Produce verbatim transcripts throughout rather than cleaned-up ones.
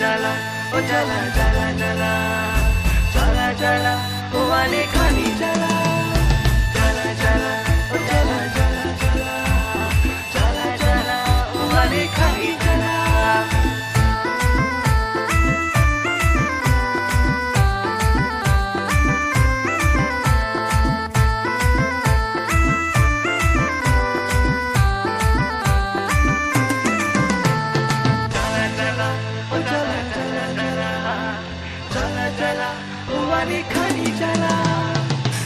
Jala, o jala, jala, jala. Jala, jala, o ani khani jala. Jala, jala, o jala, jala, jala. Jala, jala, o ani khani jala.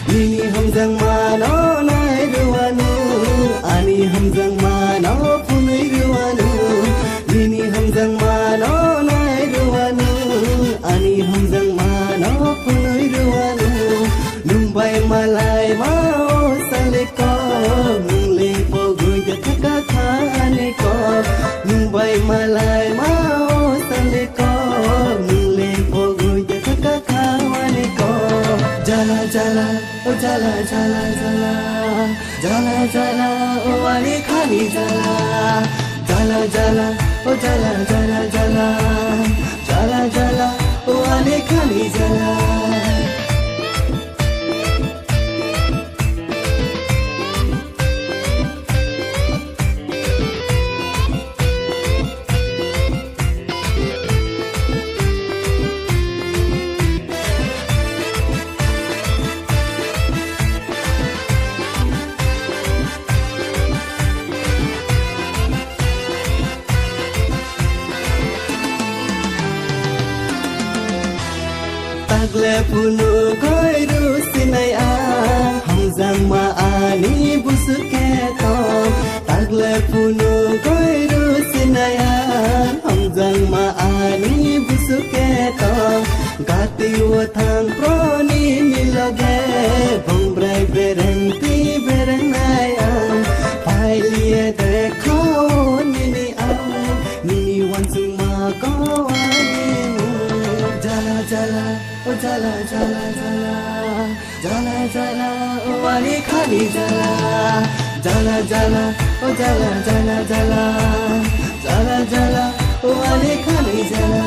Nini hamjakmano nai rwanu, ani hamjakmano phunui rwanu. Nini hamjakmano nai rwanu, ani hamjakmano phunui rwanu. Nwng bai malai ma o sale kok, nwng le pogwi de thaka khani kok. Nwng bai malai ma o sale kok, nwng le pogwi de thaka khani kok. Jala jala, o jala jala jala. Jala jala, o ani khani jala. Jala jala, o jala jala jala. Jala jala, o ani khani jala. Tagle phunuk oi rw sinai ang, hamjakma ani busu khe tong. Tagle phunuk oi rw sinai ang, hamjakma ani busu khe tong. Gati o thang proni ni loge, bongbrai bereng ti bereng nai ang. Phailiye dekho nini ang, nini wansuk ma ko ani mung. Jala jala, o jala jala jala. Jala jala, o ani khani jala. Jala jala, o jala jala jala. Jala jala, o ani khani jala.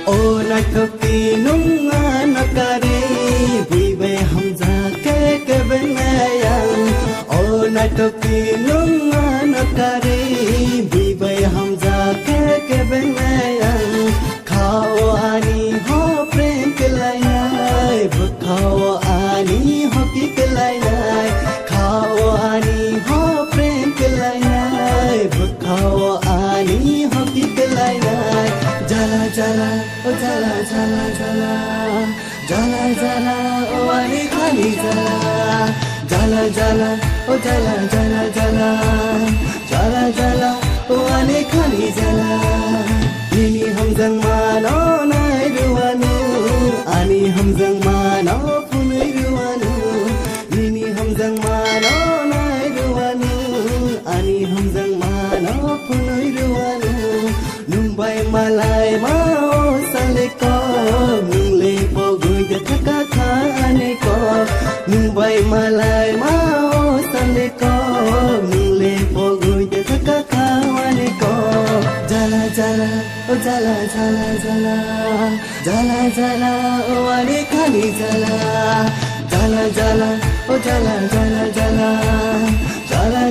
O naithok ti nung ano kari, bui bai hamjak khe kebeng nai ang. O naithok ti nung ano kari, bui bai hamjak khe kebeng nai ang. Kha o ani ho prem kelainai, bwkha o ani hoki kelainai. Kha o ani ho prem kelainai, bwkha o ani hoki kelainai. Jala jala, o jala jala jala. Jala jala, o ani khani jala. Jala jala, o jala jala jala. Jala jala, o ani khani jala. Nini hamjakmano nai rwanu, ani hamjakmano phunui rwanu. Nini hamjakmano nai rwanu, ani hamjakmano phunui rwanu. Nwng bai malai ma o sale kok, nwng le pogwi de thaka khani kok. Nwng bai malai ma o sale kok, nwng le pogwi de thaka khani kok. Jala jala, o jala jala jala. Jala jala, o ani khani jala. Jala jala, o jala jala jala. Jala